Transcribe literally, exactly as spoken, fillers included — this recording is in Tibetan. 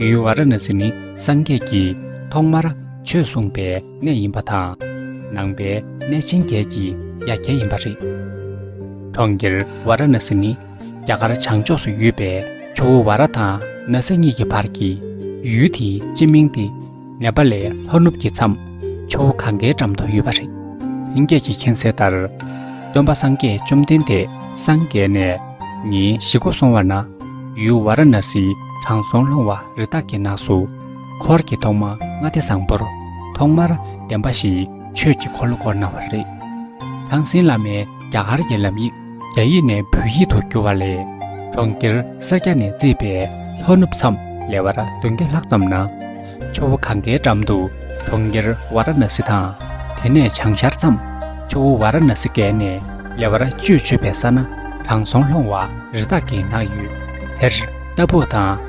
ཡུལ་ཝཱ་ར་ཎ་སི་ནི་སངས་རྒྱས་ཀྱིས་ཐོག་མར་ཆོས་གསུངས་པའི་གནས་ཡིན་པ་དང་། ནང་པའི་གནས་ཆེན་བརྒྱད་ཀྱི་ཡ་གྱལ་ཡིན་པ་རེད། གྲོང་ཁྱེར་ཝཱ་ར་ཎ་སི་ནི་རྒྱ་གར་བྱང་ཕྱོགས་སུ་ཡོད་པའི་ཆུ་བོ་ཝཱ་ར་དང་ཎ་སི་གཉིས་ཀྱི་བར་གྱི་ཡུལ་དེའི་སྤྱི་མིང་སྟེ། ནེ་པ་ལའི་ལྷོ་ནུབ་ཀྱི་མཚམས་ཆུ་བོ་གངྒཱའི་འགྲམ་དུ་ཡོད་པ་རེད། ལྷན་རྒྱས་ཀྱིས་མཁྱེན་གསལ་ལྟར། སྟོན་པ་སངས་རྒྱས་བཅོམ་ལྡན་འདས་སངས་རྒྱས་ནས་ཉིན་བཞི་འགོར་སོང་བ་ན། ཡུལ་ཝཱ་ར་ཎ་སིའི་དྲང་སྲོང་སློང་བ་རི་དྭགས་ཀྱི་ནགས་སུ་འཁོར་གྱི་ཐོག་མ་ལྔ་སྡེ་བཟང་པོར་ཐོག་མར་བདེན་པ་བཞིའི་ཆོས་ཀྱི་འཁོར་ལོ་བསྐོར་གནང་བ་རེད། ཐང་སིན་བླ་མའི་རྒྱ་གར་གྱི་ལམ་ཡིག་རྒྱ་ཡིག་ནས་བོད་ཡིག་ཏུ་བསྒྱུར་བ་ལས། གྲོང་ཁྱེར་སེར་སྐྱ་ནས་བརྩིས་པའི་ལྷོ་ནུབ་མཚམས་ལེ་བར་བདུན་བརྒྱ་ལྷག་ཙམ་ན། ཆུ་བོ་གངྒཱའི་འགྲམ་དུ་གྲོང་ཁྱེར་ཝཱ་ར་ཎ་སི་དང་། དེ་ནས་བྱང་ཤར་མཚམས་ཆུ་བོ་ཝཱ་ར་ཎ་སི་བརྒལ་ནས་ལེ་བར་བཅུད་ཆོད་པའི་ས་ན་དྲང་སྲོང་སློང་བ་རི་དྭགས་ཀྱི་ནགས་ཡོད། དེར་རྟ་ཕོ་དང་